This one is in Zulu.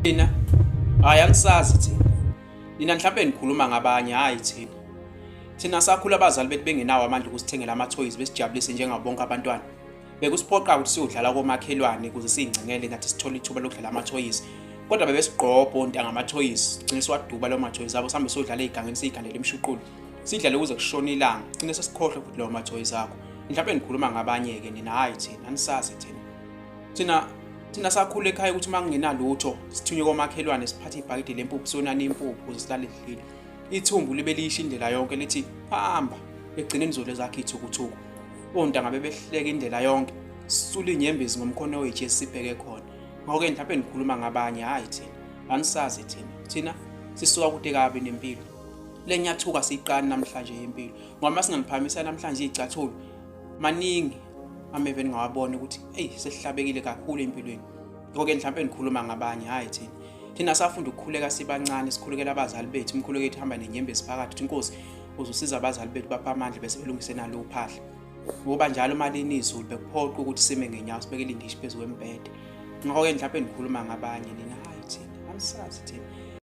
Thina hayi angisazi thina. Nina mhlawumbe nikhuluma ngabanye hayi thina. Thina sakhula abazali bethu bengenawo amandla okusithengela amathoyizi besijabulise njengabo bonke abantwana. Bekusiphoqa ukuthi siyodlala komakhelwane ukuze siyingcengele nathi sithole ithuba lokudlala amathoyizi. Kodwa bebesigqobha ontanga amathoyizi, sigcine siwaduba lawo mathoyizi abo sihambe siyodlala ey'gangeni siyigandele imshuqulo. Sidlale kuze kushone ilanga, gcine sesikhohlwa futhi lawo mathoyizi akho. Mhlawumbe nikhuluma ngabanye-ke nina hhayi thina, anisazi thina. Thina thina sakhula ekhaya ukuthi uma kungenalutho sithunywe komakhelwane siphathe ibhakede lempuphu siyonana impuphu ukuze silale sidlile. Ithumbu libe lisho indlela yonke lithi hamba ekugcineni zodla ezakhe ithukuthuku. Ontanga bebehleka indlela yonke sisula inyembezi ngomkhono wethu esibheke khona. Ngakho-ke mhlawumbe nikhuluma ngabanye hhayi thina anisazi thina. Thina sisuka kude kabi nempilo. Le nyathuka siyiqali namhlanje yempilo ngoba uma singaniphakamisa namhlanje iy'cathulo maningi ameve ningawabona ukuthi eyi sesihlabekile kakhulu empilweni. Ngakho-ke mhlawumbe nikhuluma ngabanye hhayi thina. Thina safunda ukukhuleka sibancane sikhulekela abazali bethu imikhuleko yethu ihamba nenyembezi phakathi uthi inkosi uzosiza abazali bethu bapha amandla bese belungise nalo uphahla. Ngoba njalo uma lina izulu bekuphoqa ukuthi sime ngenyawo sibekele indishi phezu kwembhede. Ngakho-ke mhlawumbe nikhuluma ngabanye nina hhayi thina anisazi thina.